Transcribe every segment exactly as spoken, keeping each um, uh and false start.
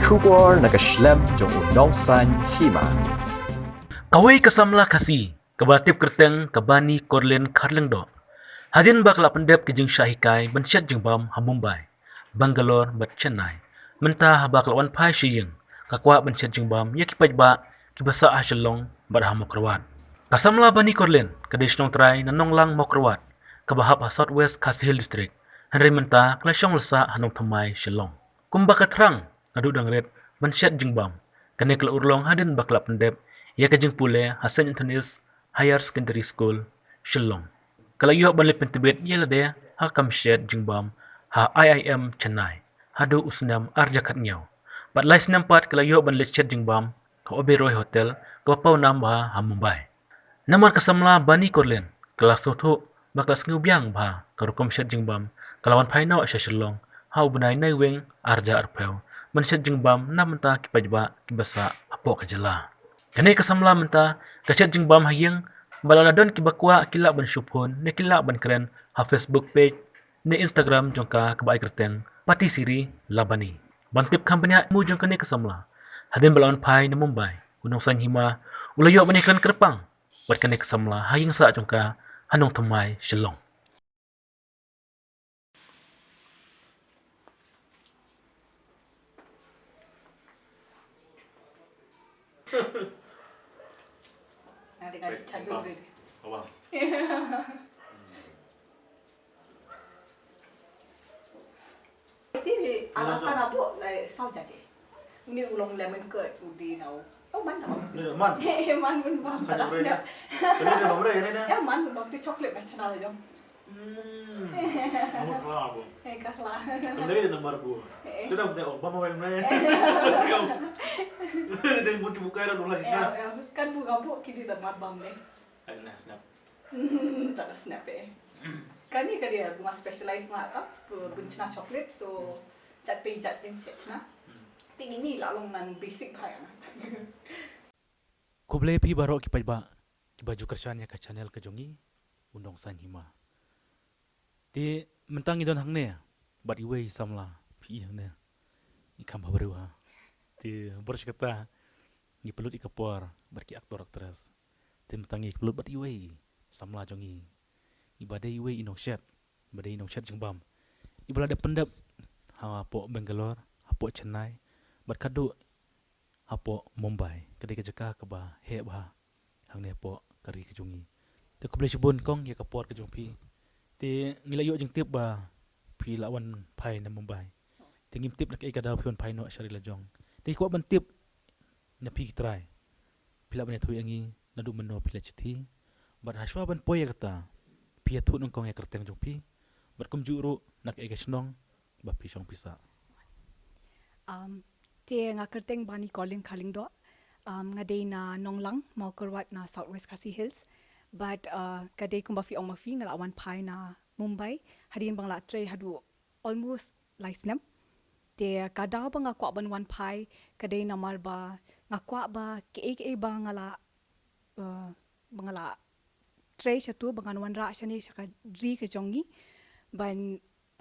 Khubor na ka shlem jong u Nongsaiñ Hima. Kawei ka samla Khasi kaba tip kyrteng ka Bani Korlin Kharlyngdoh, hadien ba ka la pyndep ka jingshah hikai ban shet jingbam ha Mumbai, Bangalore bad Chennai, mynta haba ka la wan phai sha ïing, ka kwah ban shet jingbam ïa ki paidbah kiba sah ha Shillong bad ha Mawkyrwat. Ka samla Bani Korlin ka dei shnong trai na Nonglang Mawkyrwat, kaba hap ha South West Khasi Hills District, hynrei mynta ka la shong la sah ha Nongthymmai Shillong. Kumba ka thrang naduh dang rit ban shet jingbam, kane ka la urlong hadien ba ka la pyndep ïa ka jingpule ha Saint Anthony's Higher Secondary School, Shillong. Ka la ïoh ban leit pyntbit ïa lade ha ka kam shet jingbam ha I I M Chennai haduh u snem ar hajar khatnïew. Bad lai snem pat ka la ïoh ban leit shet jingbam ha Oberoi Hotel kaba pawnam bha ha Mumbai. Namar ka samla Bani Korlin ka la sngewthuh bad ka la sngewbiang bha ka rukom shet jingbam, ka la wan phai noh sha Shillong ha u bnai Naiwieng ar hajar arphew ban shet jingbam na bynta ki paidbah kiba sah hapoh ka jylla. Kane ka samla mynta ka shet jingbam ha ïing, bad lada don kiba kwah ki lah ban shu phone ne ki lah ban kren ha Facebook page ne Instagram jong ka kaba ai kyrteng Patisserie La Bani ban tip kham bniah mu jong kane ka samla. Hadien ba la wan phai na Mumbai, u Nongsaiñ Hima u la ïoh ban ïakren kyrpang bad kane ka samla ha ïing sah jong ka ha Nongthymmai Shillong. Ada kali cadu dulu. Abang. Ti di arah kan abu lai sau jadi. Uni u long lemon curd udi nau. Oh, man tau. Ni man. Eh, man pun man. Tanya tak dah boleh snap. Dah. Tanya dah boleh ni dah. Ya, man pun bang tu chocolate macam mana jom. Hmm. Nomor kelar pun. Eh, kelar. Kena dia nomor bu. Eh. Tu dah betul, oh, bang orang ni. Dia pun buka dah dua belas. Ya, ya. Kan bu gabuk kini dah mat bang ni. Ada nak snap. Tak ada snap eh. Kani ka dia nga specialize ma ka, pynchna chocolate, so jat pe jat pynchna. Te ini la long nan basic bha ïa nga. Khublei phi baroh ki paidbah kiba ju kyrshan ïa ka channel ka jong ngi, u Nongsaiñ Hima. Te mynta ngi don hangne bad iwei i samla, phi i hangne. I kham bha briew ha. Te bor shi katta ngi pynlut ïa ka por bad ki actor actress. Te mynta ngi pynlut bad iwei i samla jong ngi, iba dei iwei i nongshet, iba dei i nongshet jingbam, iba la dep pyndep hapoh Bangalore, hapoh Chennai, bad kaduh hapoh Mumbai, ka dei ka jaka kaba heh bha hangne hapoh ka ri ka jong ngi. Te khublei shibun kong ïa ka por ka jong phi. Te ngi la ïoh jingtip ba phi la wan phai na Mumbai. Te ngim tip na kaei ka daw phi wan phai noh sha ri la jong. Te ngi kwah ban tip na phi ki trai, phi lah ban ïathuh ïa ngi naduh mynno phi leit shithi, bad hashwa ban poi ïa kata, phi ïathuh nyngkong ïa ka kyrteng jong phi, bad kumjuh ruh na kaei ka shnong ba phi shong phi sah. Um, te nga kyrteng Bani Korlin Kharlyngdoh. Um, nga dei na Nonglang, Mawkyrwat na South West Khasi Hills. But, uh, ka dei kumba phi ong ma phi, nga la wan phai na Mumbai hadien ba nga la trei haduh almost lai snem. Te ka daw ba nga kwah ban wan phai ka dei namar ba nga kwah ba kaei kaei ba nga la, uh, ba nga la trei shatu, ba ngan wanrah shane sha ka ri ka jong ngi, ban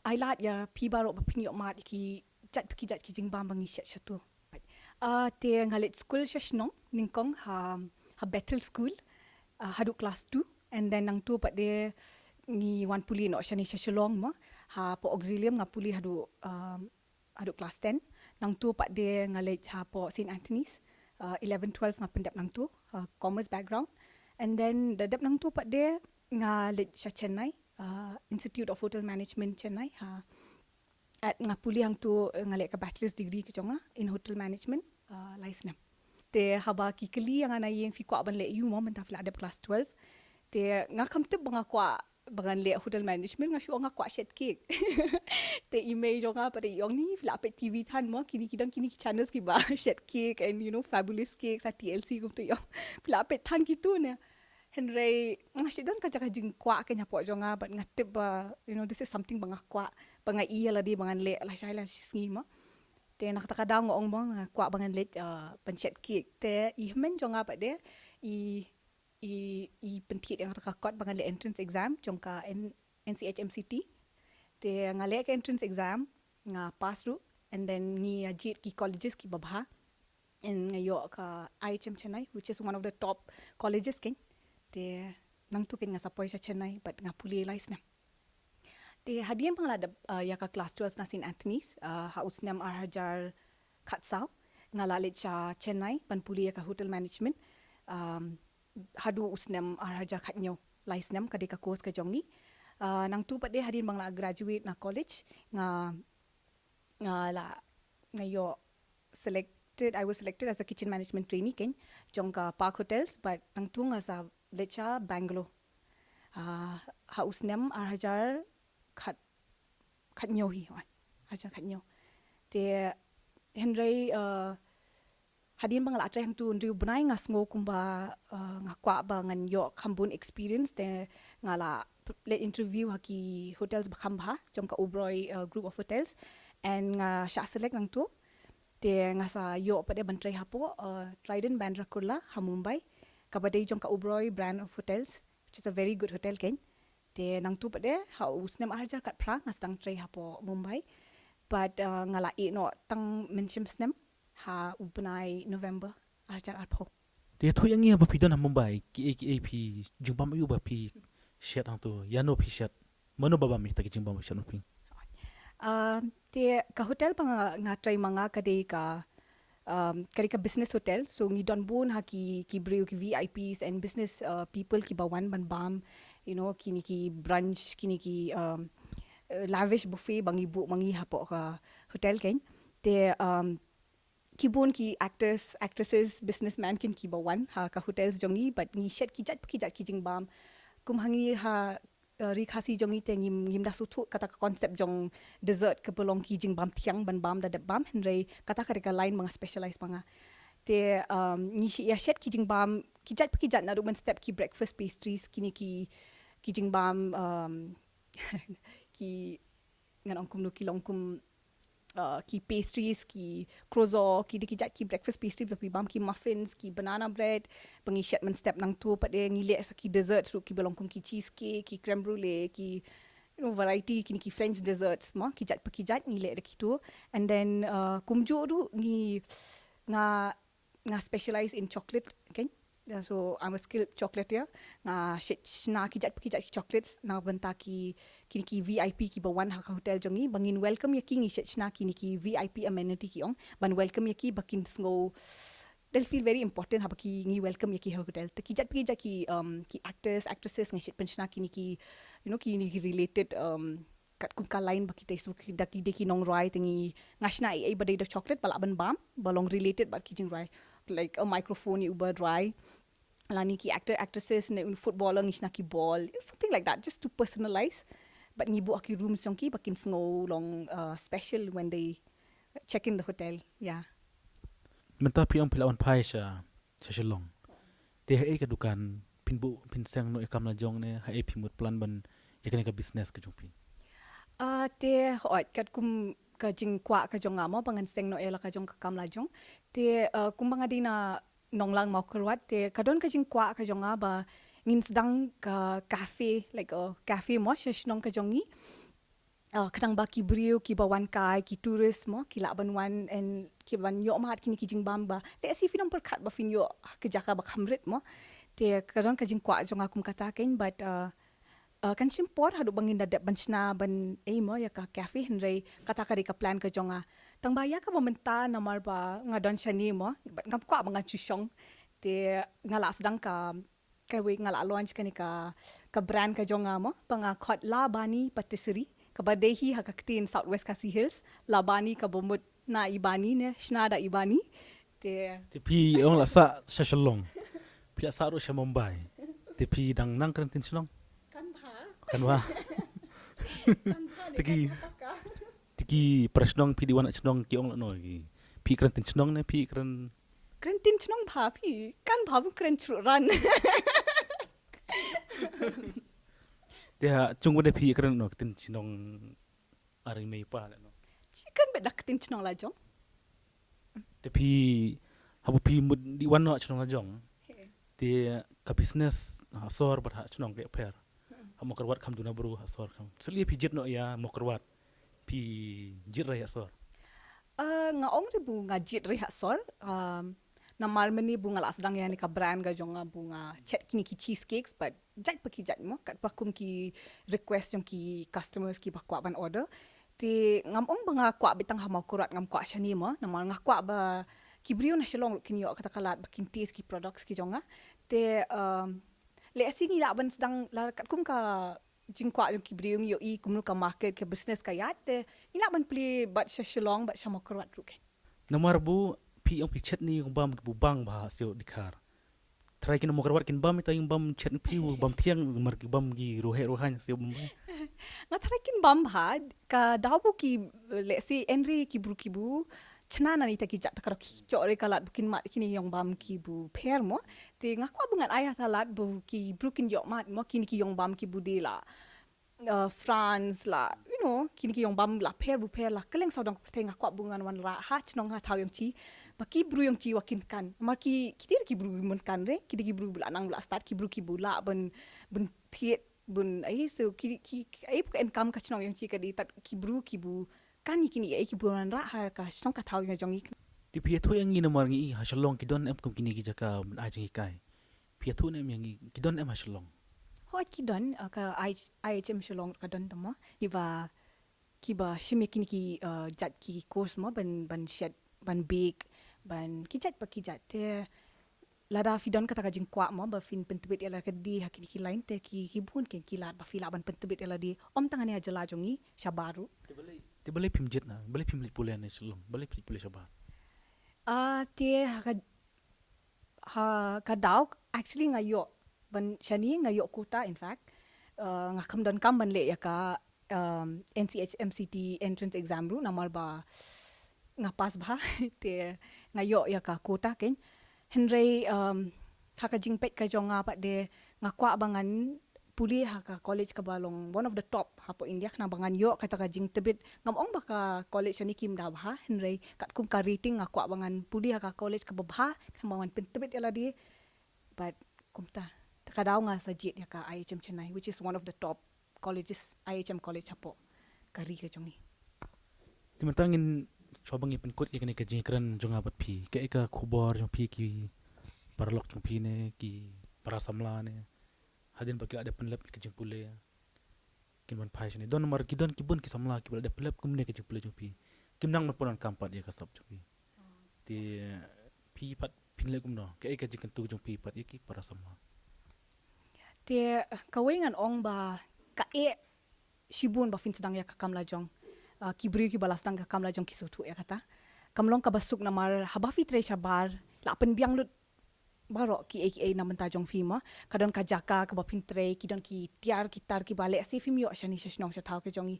ai lad ïa phi baroh ba phin ïoh mad ïa ki jait, ki jait ki jingbam ba ngi shet shatu. Ah, te nga leit skul sha shnong nyngkong ha, ha Bethel School, ah, haduh class two, and then nangtu pat de ngi wan pule noh shane sha Shillong mo, hapoh Auxilium nga pule haduh, um, haduh class ten. Nangtu pat de nga leit hapoh Saint Anthony's, uh, eleven twelve nga pyndep nangtu, uh, commerce background. And then da dep nangtu pat de nga leit sha Chennai, uh, Institute of Hotel Management Chennai, ha. At nga pule hangtu, uh, nga leh ka bachelor's degree ka jong nga in hotel management, uh, lai snem. Te haba ki kylli ïa nga na ïing phi kwah ban leh aïu mo mynta phi la dep class twelve. Te nga kham tip ba nga kwah ba ngan leh hotel management, nga shu ong nga kwah shet cake. Te i mei jong nga pat de i ong ni phi la peit T V than mo, kine ki dang kine ki channels kiba shet cake and, you know, fabulous cakes, sa T L C kumtu i ong. Phi la peit than kitu ne. Hynrei nga shu don ka jaka jingkwah ka ïa pok jong nga, bad nga tip ba, you know, this is something ba nga kwah, ba nga ïa lade ba ngan leh lashai lashisngi mo. Te na kata ka daw nga ong mo nga kwah ba ngan leh, uh, ban shet cake. Te i hynmen jong nga pat de i i, i pynthied ïa nga kata ka kot ba ngan leh entrance exam jong ka N-, N C H M C T. Te nga leh ka entrance exam, nga pass ruh, And then ngi ïa jied ki colleges kiba bha. And nga ïoh ka I H M Chennai, which is one of the top colleges kein. Te nangtu kein nga sa poi sha Chennai, but nga pule lai snem. Te hadien ba nga la dep, uh, ïa ka class twelve na Saint Anthony's, uh, ha u snem ar hajar khatsaw, nga la leit sha Chennai ban pule ïa ka hotel management. Um, haduh u snem ar hajar khathynñiew, lai snem ka dei ka course ka jong ngi. Uh, nangtu pat de hadien ba nga la graduate na college, nga, nga la, nga ïoh selected, I was selected as a kitchen management trainee kein jong ka Park Hotels, but nangtu nga sa leit sha Bangalore. Uh, ha u snem ar hajar khat, khathynñiew hi, wan. Ar hajar khathynñiew. Te hynrei, uh, hadien ba nga la trei hangtu hynriew bnai nga sngew kumba, uh, nga kwah ba ngan ïoh kham bun experience, te nga la p-, leit interview ha ki hotels ba kham bha jong ka Oberoi, uh, Group of Hotels, and nga shah select nangtu. Te nga sa ïoh pat de ban trei hapoh, uh, Trident Bandra Kurla ha Mumbai, kaba dei jong ka Oberoi brand of hotels, which is a very good hotel kein. Te nangtu pat de ha u snem ar hajar khatphra nga sdang trei hapoh Mumbai. But, uh, nga la ïeh noh tang mynshem snem ha u bnai November ar hajar arphew. Te ïathuh ïa ngi ba phi don ha Mumbai, kiei kiei phi jingbam, ïa ba phi shet hangtu, ïano phi shet, mano ba bam ïa kita ki jingbam ba shet ma phi? Um, te ka hotel ba nga, nga trei ma nga ka dei ka, um, ka dei ka business hotel. So ngi don bun ha ki, ki briew, ki V I Ps and business, uh, people kiba wan ban bam, you know, kine ki brunch, kine ki, um, uh, lavish buffet ba ngi book ma ngi hapoh ka hotel kein. Te, um, ki bun ki actors, actresses, businessman kein kiba wan ha ka hotels jong ngi, but ngi shet ki jait pa ki jait ki jingbam. Kum ha ngi ha, uh, Ri Khasi jong ngi te ngim, ngim da sngewthuh kata ka concept jong dessert kaba long ki jingbam thiang ban bam da dep bam, hynrei kata ka dei ka line ba nga specialize ma nga. Te, um, ngi shet, ïa shet ki jingbam ki jait pa ki jait, naduh mynstep ki breakfast pastries, kine ki, ki jingbam, um, ki, ngan ong kumno, ki long kum, uh, ki pastries, ki croissant, ki dei ki jait ki breakfast pastry ba phi bam, ki muffins, ki banana bread, ba ngi shet mynstep. Nangtu pat de ngi leh sa ki desserts ruh kiba long kum ki cheesecake, ki creme brulee, ki, you know, variety, kine ki French desserts mo, ki jait pa ki jait ngi leh da kitu. And then, uh, kumjuh ruh ngi, nga, nga specialize in chocolate kein. Yeah, so I'm a skilled chocolatier. Nga shet shna ki jait pa ki jait ki chocolates na ka bynta ki, kine ki V I P kiba wan ha ka hotel jong ngi, ba ngin welcome ïa ki. Ngi shet shna kine ki V I P amenity ki ong, ban welcome ïa ki ba kin sngew, they'll feel very important haba ki, ngi welcome ïa ki ha hotel. Te ki jait pa ki jait ki, um, ki actors, actresses, nga shet pynshna kine ki, you know, kine ki related, um, katkum ka line ba kita i sngew ki da ki dei ki nongrwai, te ngi, nga shna ei ei ba dei da chocolate ba lah ban bam, ba long related bad ki jingrwai. Like a microphone ïa uba rwai, lane ki actor actresses ne un footballer ngi shna ki ball, something like that, just to personalize. But ngi buh ha ki rooms jong ki ba kin sngew long, uh, special when they check in the hotel. Yeah. Mynta phi ong phi la wan phai sha, sha Shillong. Te haei ka dukan phin buh, phin seng noh ïa ka kam la jong ne haei phi mut plan ban ïa kane ka business ka jong phi? Ah, te hooid, katkum ka jingkwah ka jong nga mo ba ngan seng noh ïa la ka jong ka kam la jong. Te, uh, kumba nga dei na Nonglang Mawkyrwat, te ka don ka jingkwah ka jong nga ba ngin sdang ka cafe, like a cafe mo sha shnong ka jong ngi. Uh, khnang ba ki briew kiba wan kai, ki tourist mo, ki lah ban wan and ki ban ïoh mad kine ki jingbam ba lehse phin ym pyrkhat ba phin ïoh ha ka jaka ba kham rit mo. Te ka don ka jingkwah jong nga kum kata kein, but, uh, uh, kan shim por haduh ba ngin da dep ban shna ban ei mo ïa ka cafe, hynrei kata ka dei ka plan ka jong nga. Tang ba ïa kaba mynta namar ba nga don shane mo, but ngam kwah ba ngan shu shong. Te nga la sdang ka, kawei nga la launch kane ka, ka brand ka jong nga mo, ba nga khot Labani Patisserie, kaba dei hi ha ka ktien South West Khasi Hills. Labani kaba mut na i bani ne shna da i bani. Te, te phi ong la sah sha Shillong, phi la sah ruh sha Mumbai, te phi dang nang kren ktien shnong? Kan bha. Kan bha. Kan bha. Te ki, te ki para shnong phi dei wan shnong ki ong la no ki, phi kren ktien shnong ne phi kren, kren ktien shnong bha phi? Kan bha, bym kren chruh ran. Te ha chung wade phi kren no ktien shnong, ari mei pa la no? Chi kren beit da ktien shnong la jong. Te phi, haba phi mut dei wan noh shnong la jong, te ka business ha sor bad ha shnong ka pher? Ha Mawkyrwat kham duna bru, ha sor kham. Suli phi jied noh ïa Mawkyrwat, phi jied re ïa sor? Uh, nga ong re bu nga jied re ha sor. Um, namar mynne bu nga la sdang ïa kane ka brand ka jong nga bu nga chet kine ki cheesecakes, but jait pa ki jait mo, katba kum ki request jong ki customers kiba kwah ban order. Te ngam ong ba nga kwah beit tang ha Mawkyrwat, ngam kwah shane mo, namar nga kwah ba ki briew na Shillong ruh kin ïoh kata ka lad ba kin taste ki products ki jong nga. Te, um, lehse ngi lah ban sdang la katkum ka jingkwah jong ki briew, ngi ïohi kumno ka market, ka business ka ïaid, te ngi lah ban plie bad sha Shillong bad sha Mawkyrwat ruh kein. Namar bu phi ong phi chet ne ïong bam ki bu bang bha sio dkhar. Tharai kin Mawkyrwat kin bam, ita ïong bam chet phi u bam thiang, namar ki bam ki ruh heh ruh hain sio bam bha. Nga tharai kin bam bha, ka daw bu ki, lehse, en re ki bru ki bu chna na ita ki jait, ta ka daw ki chok re ka lad bu kin mad kine ïong bam ki bu pher mo. Te nga kwah bu ngan ai ha ta lad bu ki bru kin ïoh mad mo, kine ki ïong bam ki bu dei la, uh, France la, you know, kine ki ïong bam la pher bu pher, la kylleng sawdong ka pyrthei, nga kwah bu ngan wanrah ha chnong ha thaw ïong chi, ba ki bru ïong chi wat kin kan. Ma ki, ki dei ki bru mynkan re, ki dei ki bru bu la nang bu la stad, ki bru ki bu la ban, ban thied, ban, ai, so ki, ki, ai, ka income ka chnong ïong chi ka dei tad ki bru ki bu kan ïa kine, ai, ki bu wanrah ha ka chnong ka thaw ïong jong ngi. Te phi ïathuh ïa ngi namar ngi ha Shillong ki don em kum kine ki jaka ban ai jinghikai? Phi ïathuh ne em ïa ngi, ki don em ha Shillong? Hooid ki don, uh, ka I-, I H M Shillong ka don tang mo. Kiba, kiba shim ïa kine ki, uh, jait ki course mo, ban, ban shet, ban bake, ban ki jait pa ki jait. Te lada phi don kata ka jingkwah mo ba phin pyntbit ïa lade ha kine ki line, te ki, ki bun kein ki lad ba phi lah ban pyntbit ïa lade, ym tang hangne ha jylla jong ngi, shabar ruh. Te balei, te balei phim jied na, balei phim leit pule na Shillong, balei phim leit pule shabar? Ah, te ha ka, ha ka daw, actually nga ïoh ban shane, nga ïoh quota, in fact. Uh, nga kham donkam ban leh ïa ka, um, N C H M C T entrance exam ruh, namar ba nga pass bha, te nga ïoh ïa ka quota kein. Hynrei, um, ha ka jingpeit ka jong nga pat de, nga kwah ba ngan pule ha ka college kaba long one of the top hapoh India, khnang ba ngan ïoh kata ka jingtbit. Ngam ong ba ka college shane kim da bha, hynrei katkum ka rating nga kwah ba ngan pule ha ka college kaba bha, khnang ba ngan pyntbit ïa lade. But kumta, ta ka daw nga sa jied ïa ka I H M Chennai, which is one of the top colleges, I H M college hapoh ka ri ka jong ngi. Te mynta ngin, shuwa ba ngin pynkut ïa kane ka jingkren jong nga bad phi, kaei ka khubor jong phi ki paralok jong phi ne ki para samla ne, hadien ba ki la dep pynlep ïa ka jingpule, kin wan phai shane. Don namar ki don ki bun ki samla kiba la dep pynlep kumne ka jingpule jong phi, kim nang ban pyndonkam pat ïa ka sap jong phi. Te phi pat phin leh kumno, kaei ka jingkyntu jong phi pat ïa ki para samla? Te kawei ngan ong ba kaei shibun ba phin sdang ïa ka kam la jong. Ah, ki briew kiba la sdang ka kam la jong ki sngewthuh ïa kata. Kam long kaba suk namar haba phi trei shabar, la pynbiang lut baroh kiei kiei na bynta jong phi mo. Ka don ka jaka kaba phin trei, ki don ki tiar ki tar kiba lehse phim ïoh shane sha shnong sha thaw ka jong ngi.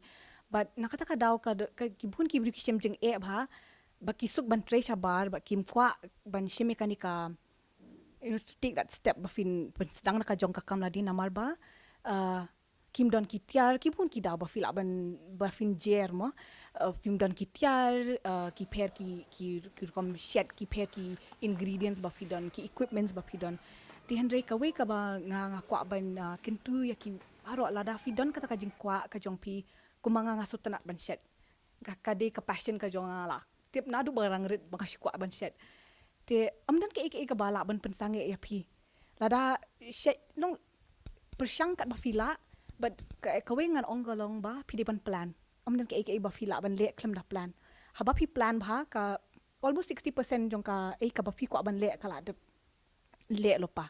But na kata ka daw ka, ka, ki bun ki briew ki shem jingeh bha, ba ki suk ban trei shabar, ba kim kwah ban shim ïa kane ka, you know, to take that step ba phin, phin sdang na ka jong ka kam la dei namar ba, uh, kim don ki tiar, ki bun ki daw ba phi lah ban, ba phin jer mo. Uh, kim don ki tiar, uh, ki pher ki, ki, ki rukom shet, ki pher ki ingredients ba phi don, ki equipments ba phi don. Te hynrei kawei kaba nga, nga kwah ban, uh, kyntu ïa ki baroh, lada phi don kata ka jingkwah ka jong phi, kumba nga, nga sngewtynnat ban shet. Ka, ka dei ka passion ka jong nga, la tip naduh ba nga rangrit ba nga shu kwah ban shet. Te ym don kaei kaei kaba lah ban pynsangeh ïa phi. Lada shet long pyrshang katba phi lah, but ka, kawei ngan ong ka long ba phi dei ban plan. Ym don kaei kaei ba phi lah ban leh khlem da plan. Haba phi plan bha, ka almost sixty percent jong kaei kaba phi kwah ban leh ka la dep leh lypa.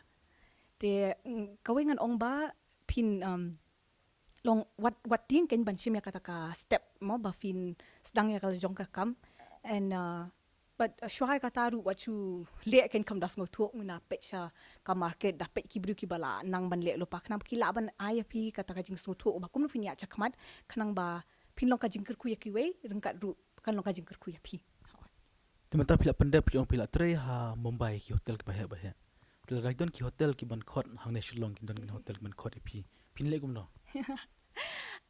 Te, mm, kawei ngan ong ba phin, um, long wat, wat tieng kein ban shim ïa kata ka step mo ba phin sdang ïa ka la jong ka kam. And, uh, but, uh, shuwa ïa kata ruh wat shu leh kein kham da sngewthuh, ngin ïa peit sha ka market, da peit ki briew kiba la nang ban leh lypa, khnang ba ki lah ban ai ïa phi kata ka jingsngewthuh ba kumno phin ïaid shakhmat, khnang ba phin long ka jingkyrkhu ïa kiwei, ryngkat ruh kan long ka jingkyrkhu ïa phi. Te mynta phi la pyndep, phi ong phi la trei ha Mumbai ki hotel kiba heh ba heh. Te lada ki don ki hotel kiban khot hangne Shillong, ki don ki hotel kiban khot ïa phi, phin leh kumno?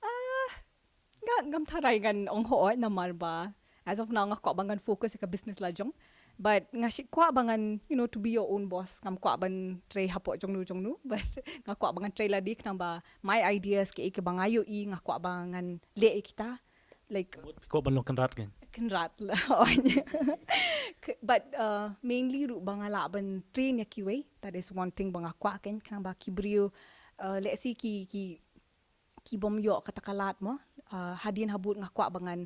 Ah, nga, ngam tharai ngan ong hooid namar ba as of now nga kwah ba ngan focus ïa ka business la jong. But nga shu kwah ba ngan, you know, to be your own boss. Ngam kwah ban trei hapoh jongno jongno. But nga kwah ba ngan trei lade, khnang ba my ideas, kiei kiba nga ïohi, nga kwah ba ngan leh ïa kita. Like, phi kwah ban long kynrad kein? kynrad la. But uh, mainly ruh ba nga lah ban train ïa kiwei, that is one thing ba nga kwah kein, khnang ba ki briew, uh, lehse ki ki ki bym ïoh kata ka lad mo, uh, hadien habud nga kwah ba ngan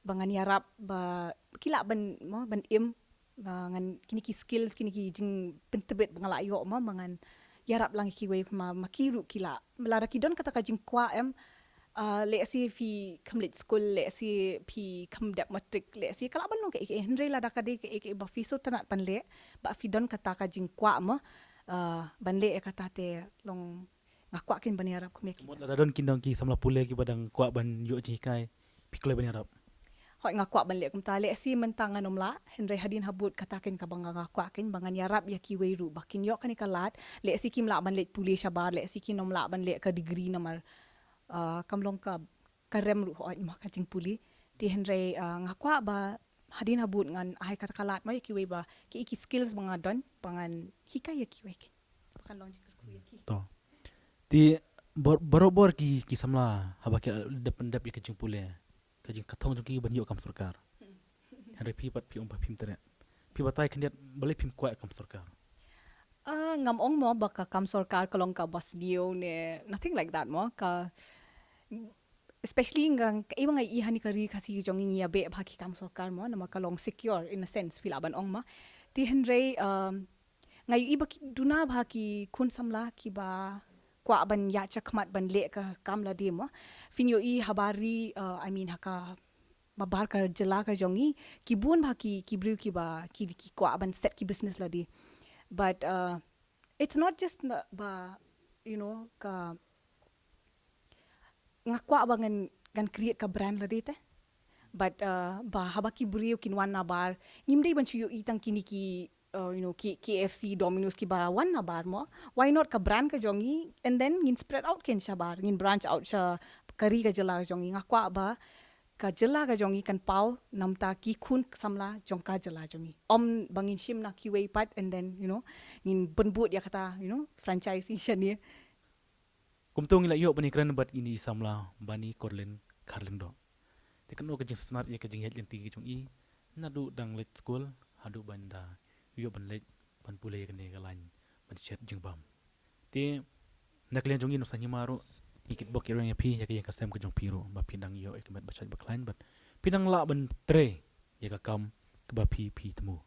ba ngan ïarap ba ki lah ban mo ban im, uh, ngan kine ki skills, kine ki jingpyntbit ba nga lah ïoh mo, ba ngan ïarap lang ïa kiwei ma ma ki ruh ki lah. Lada ki don kata ka jingkwah em, uh, lehse phi kham leit skul, lehse phi kham dep matric, lehse ka lah ban long kaei kaei, hynrei lada ka dei kaei kaei ba phi sngewtynnat ban leh, ba phi don kata ka jingkwah mo, uh, ban leh ïa kata te long nga kwah kein ban ïarap kumne. Mut lada don ki nong ki samla pule kiba dang kwah ban ïoh jinghikai, phi kloi ban ïarap? Hooid, nga kwah ban leh kumta, lehse mynta ngan ym lah, hynrei hadien habud kata kein kaba nga kwah kein, ba ngan ïarap ïa kiwei ruh ba kin ïoh kane ka lad, lehse kim lah ban leit pule shabar, lehse kin ym lah ban leh ka degree namar, uh, kam long ka ka rem ruh hooid mo ka jingpule. Te hynrei, uh, nga kwah ba hadien habud ngan ai kata ka lad mo ïa kiwei ba ki ki skills ba nga don ba ngan hikai ïa kiwei kein, ba kan long jingkyrkhu ïa ki. To. Te bor- barabor ki ki samla haba ki dep pyndep ïa ka jingpule, ka jingkthong jong ki ban ïoh kam sorkar. Hynrei phi pat phi ong ba phim treh. Phi batai khyndiat balei phim kwah kam sorkar? Ah, ngam ong mo ba ka kam sorkar ka long kaba sniew ne nothing like that mo, ka especially nga, kaei ba nga i ha kane ka ri Khasi jong ngi, ngi ïabeh bha ki kam sorkar mo, namar ka long secure in a sense, phi lah ban ong mo. Te hynrei, um, nga ïohi ba ki duna bha ki khun samla kiba kwah ban ïaid shakhmat ban leh ka kam lade mo. Phin ïohi habar ri, uh, I mean ha ka babar ka jylla ka jong ngi, ki bun bha ki ki briew kiba ki ki kwah ban set ki business lade. But uh, it's not just na- ba, you know, ka nga kwah ba ngan ngan create ka brand lade te. But uh, ba haba ki briew kin wan nabar, ngim dei ban shu ïohi tang kine ki, uh, you know, ki K F C, Domino's kiba wan nabar mo. Why not ka brand ka jong ngi, and then ngin spread out kein shabar, ngin branch out sha ka ri ka jylla ka jong ngi. Nga kwah ba ka jylla ka jong ngi kan paw namar ki khun samla jong ka jylla jong ngi, ym ba ngin shim na kiwei pat and then, you know, ngin pynbud ïa kata, you know, franchise shane. Kumto ngi la ïoh ban ïakren bad ine i samla Bani Corlin Kharlyngdoh. Te kano ka jingsngewtynnat ïa ka jingïaid lynti ka jong i, naduh dang leit skul haduh ban da ïoh ban leit ban pule ïa kane ka lain ban shet jingbam. Te na ka liang jong i nongshah hima ruh, ngi kitbok kitrwiang ïa phi ïa ka ïing ka sem ka jong phi ruh, ba phi dang ïoh ïa ka met ba shait ba khlaiñ bad phi dang lah ban trei ïa ka kam kaba phi phi thmu.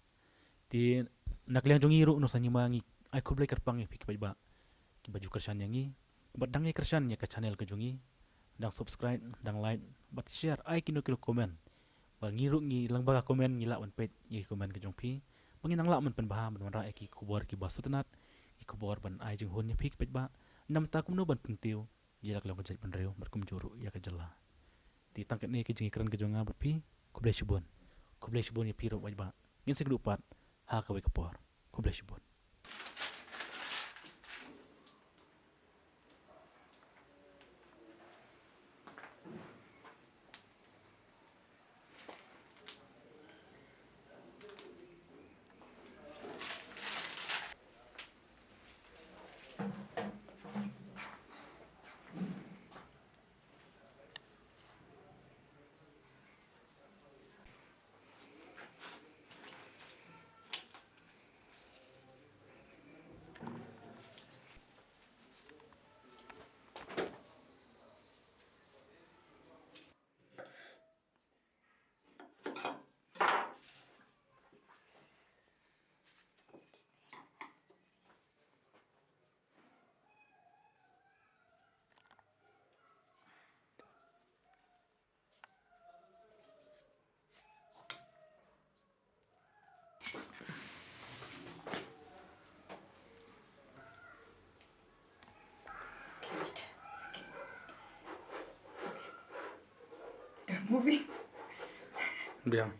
Te na ka liang jong i ruh nongshah hima, ngi ai khublei kyrpang ïa phi ki paidbah kiba ju kyrshan ïa ngi bad dang ïa kyrshan ïa ka channel ka jong i, dang subscribe, dang like bad share, ai kino kino comment. Ba ngi ruh ngi lyngba ka comment ngi lah ban peit ïa ki comment ka jong phi, ba ngin nang lah ban pynbha ban wanrah ïa ki khubor kiba sngewtynnat, ki khubor ban ai jinghun ïa phi ki paidbah, namar kumno ban pyntiew ïa la ka long ka jaitbynriew bad kumjuh ruh ïa ka jylla. Te tang katne ka jingïakren ka jong nga bad phi. Khublei shibun. Khublei shibun ïa phi ruh paidbah. Ngin sa ïakynduh pat ha kawei ka por. Khublei shibun. They're moving. Biang.